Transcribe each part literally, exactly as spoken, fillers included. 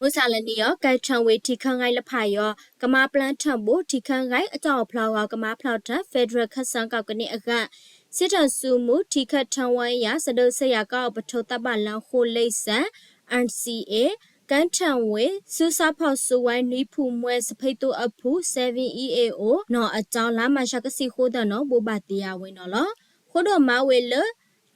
မိၢ်စၢလနံၤယီၤ ကၢၼ်ထၢၼ်ဝေ ထံခၢၣ်ဂၢၢ်လၢဖးယီၤ ကမါပျၢၢ်ထၢၼ်ဘိ ထံခၢၣ်ဂၢၢ် အတၢ်အိၣ်ဖျါဂီၤ ကမါဖျါထၢၼ် ဖဲဒရၢၣ်ခၢၣ်စး ကီးကန့ၢ်အဂၤ စံးထၢၼ်စုမုၢ် ထံခၢၣ်ထၢၼ်ဝဲယၤ စဒိးစဲယၤ ကီၢ်အပထိသဘၣ်လၢဃိ လိပ်စာ RCA ကၢၼ်ထၢၼ်ဝေ စုဆါဖီၣ်စုဝဲနွံဖု မွဲစဖံးသိအဖု seven E A O နီၢ်အတၢ လါမၢ်ၡး ကစံၣ်ဃိသၢၼ်နီၤ ဘိးဘၣ်တ့ၢ်ယၤဝဲနီၤလီၤ. ဃိဒီးမၤဝဲလၢ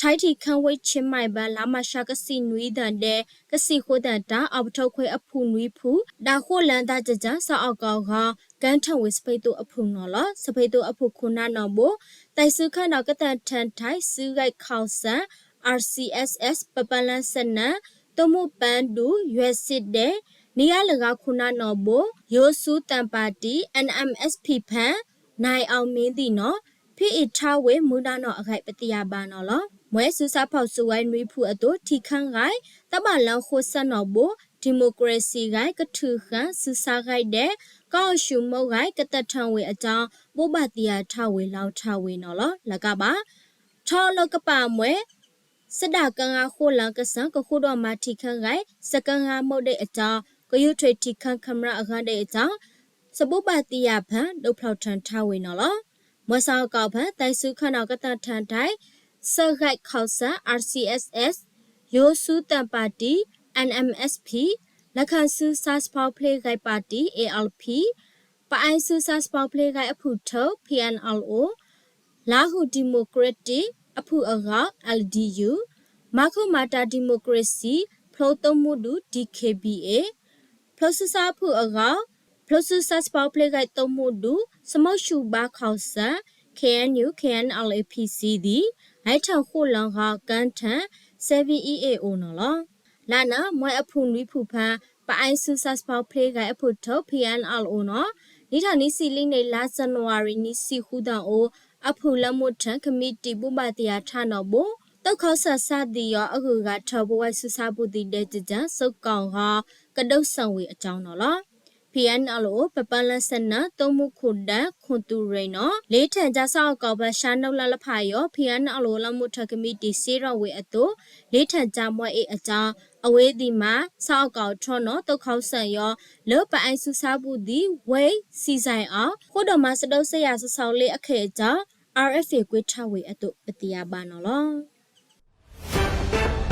ထံထံခၢၣ်ဝ့ၢ် ချင်းမိုင်ဘၢၣ် လါမၢ်ၡး ကစံၣ်နွံသၢၼ်ဒဲး ကစံၣ်ဃိသၢၼ်တၢ် အပထိခွဲအဖုနွံဖု ဒၣ်ဃိလၢတၢ်တတၢၢ် စးအီၣ်ကီးဂီၤ ကၢၼ်ထၢၼ်ဝေ စဖံးသိအဖုနီၤလီၤ. စဖံးသိအဖုခိၣ်နၢ်နီၢ်ဘိ သးစူၤခၢၣ်နီၤ ကသၢၼ်ထၢၼ်ထံ စုဂၢၢ် ခီၣ်စၢၣ် RCSS ပပၢၢ်လၢစနၢၣ် သိမုၣ်ပၢၢ်ဒူ ယွဲၢ်စံဒဲး နံၤယါလၢဂၤခိၣ်နၢ်နီၢ်ဘိ ယိၤစူသၢၣ်ပၣ်တံၣ် NMSP ဖၢၣ် နိုင်အောင်မင်းသီနီၤ ဖဲအံၤထၢဝေ မူဒါနီၢ်အဂၤ ပသ့ၣ်ညါဘၣ်နီၤလီၤ. မွဲစုဆါဖီၣ်စုဝဲနွံဖုအသိး ထံခၢၣ်ဂၢၢ် သဘၣ်လၢဃိစၢၣ်နီၢ်ဘိ ဒံၣ်မိၣ်ကရေၣ်စံၣ်ဂၢၢ် ကထုးဃၢ် စုဆါဂၢၢ်ဒဲး ကီၢ်အၡူးမုၢ်ဂၢၢ် ကသၢၼ်ထၢၼ်ဝေအတၢ် ဘိးဘၣ်တ့ၢ်ယၤထၢဝေ လီၤထၢဝေနီၤလီၤ. လၢကဘၣ် ထီၣ်လၢကပၤမွဲ စဒၣ်ကငါဃိလၢကစၢၢ် ကဃိဒီးမၤထံခၢၣ်ဂၢၢ် စကငါမုၢ်ဒဲးအတၢ် ကယူၤထွဲထံခၢၣ် camera အဂၤဒဲးအတၢ် စဘိးဘၣ်တ့ၢ်ယၤဖၢၣ် ဒိးဖျီၣ်ထၢၼ်ထၢဝေနီၤလီၤ. မွဲစးအီၣ်ကီးဖၢၣ် သးစူၤခၢၣ်နီၤ ကသၢၼ်ထၢၼ်ထံ စုဂၢၢ် ခီၣ်စၢၣ် RCSS ယိၤစူသၢၣ်ပၣ်တံၣ် NMSP လၢခၢၣ်စုဆါစဖီဖျ့ဂၢၢ်ပၣ်တံၣ် ALP ပၣ်အဲၣ်စုဆါစဖီဖျ့ဂၢၢ်အဖုထၢၣ် PNLO လါဟူဒံၣ်မိၣ်ကရ့ၣ်တံၣ်အဖုအဂီၢ် LDU မၤခိၣ်မၤတၢ်ဒံၣ်မိၣ်ကရေၣ်စံၣ် ဖျိသိမုၣ်ဒူ DKBA ဖျိစုဆါအဖုအဂီၢ် ဖျိစုဆါစဖီဖျ့ဂၢၢ်သိမုၣ်ဒူ စမိၢ်ဆူၣ်ဘါခီၣ်စၢၣ် KNU KNLA PC ဒ် ဂဲၤထၢၣ်ဃိလၢဂီၤ ကၢၼ်ထၢၼ် seven E A O နီၤလီၤ. လၢနၤ မွဲအဖုနွံဖုဖၢၣ် ပၣ်အဲၣ်စုဆါစဖီဖျ့ဂၢၢ်အဖုထၢၣ် PNLO နီၤ နံၣ်ထီၣ်နံၣ်ဆံလံန့ၣ် လါစၢနဝါရံၤ နံၣ်ဆံဃုသီအိၣ် အဖုလၢမုၢ်ထၢၣ် ကမံးတံာ်ဘိးဘၣ်တ့ၢ်ယၤထၢနီၢ်ဘိ သုးခီၣ်စၢၣ်စၢ်သံယီၤအဂုၤအဂၤထၢ ပဝဲစုဆါပူၤသံဒဲးတတၢၢ် စ့ၢ်ကီးဂီၤ ကဒုးစၢၣ်ဝေအတၢ်နီၤလီၤ. PNLO ပပၢၢ်လၢစနၢၣ် သိမုၣ်ခိၣ်ဒၢ ခိၣ်သူရ့ၣ်နီၤ လ့ထၢၣ်ဒါစးအီၣ်ကီးဖၢၣ် ရှါနုာ်လါလၢဖးယီၤ PNLO လၢမုၢ်ထၢၣ်ကမံးတံာ်စ့ၢ်ကီးဝေအသိး လ့ထၢၣ်ဒါမွဲအ့ၣ်အတၢ် အဝဲသ့ၣ်မၤ စးအီၣ်ကီးထီၣ်နီၤ သုးခီၣ်စၢၣ်ယီၤ လၢပၣ်အဲၣ်စုဆါပူၤသံ ဝ့ၢ်စံၣ်စဲၣ်အီၤ ဃိဒီးမၤစဒိးစဲယၤစစီလ့အခဲအံၤတၢ် RFA ကွဲးထၢဝေအသိး ပသ့ၣ်ညါဘၣ်နီၤလီၤ.